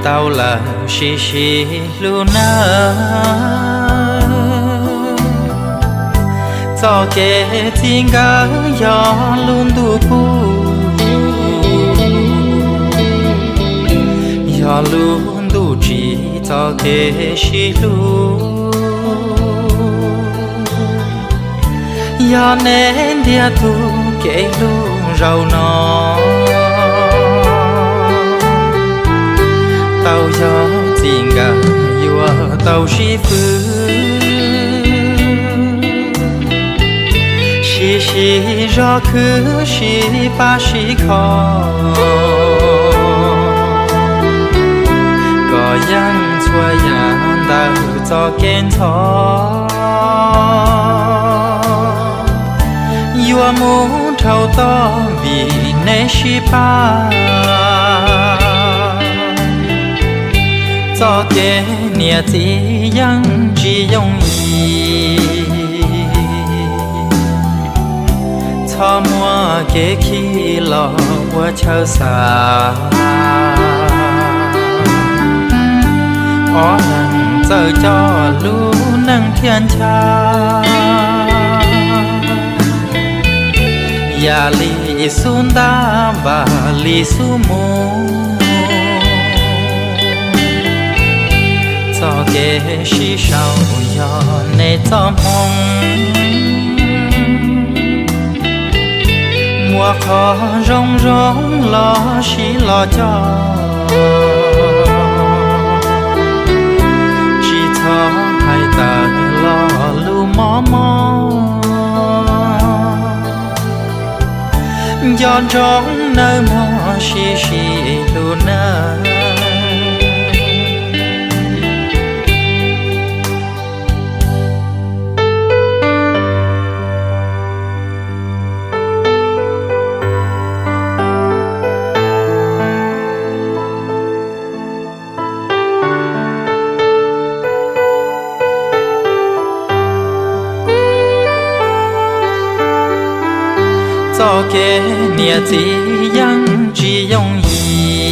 Tau lawm sib sib hlub nawb. Txoj kev txij nkawm yog lub ntuj pub, yog lub ntuj tsim txoj kev sib hlub. Yog neb ntiag tug kev hlub zaum no, tau yog txij nkawm yuav tau sib fwb, sib sib zog khwv sib pab sib kho, kom yeej txhua yam ntawm txoj kev ntxhov. Yuav mus dhau tod vim neb sib pab, txoj kev niam txiv yeej tsis yooj yim. Txhob muaj kev khi los ua chaw xav, ob leeg txawj coj lub neej thiaj ntshaw. Yam li xub ntab npam li xub mus, txoj kev sib sau yog neb txoj hmoo. Muaj qhov zoo zoo los sib los coj, tsis txhob hais tawm lo lus mob mob. Nco ntsoov nawb mog, sib sib hlub nawb. Txoj kev niam txiv yeej tsis yooj yim.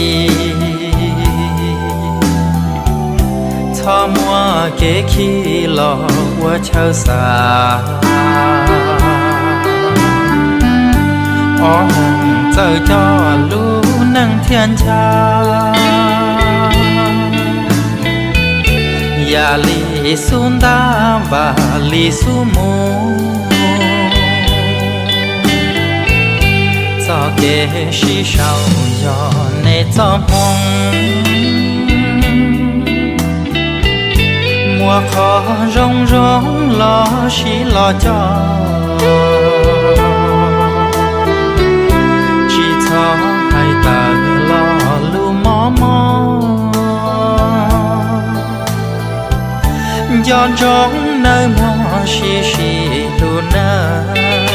Txhob muaj kev khi los ua chaw xav. Ob leeg txawj coj lub neej thiaj ntshaw. Yam li xub ntab npam li xub mus, txoj kev sib sau yog neb txoj hmoo. Muaj qhov zoo zoo los sib los coj, tsis txhob hais tawm lo lus mob mob. Nco ntsoov nawb mog, sib sib hlub nawb.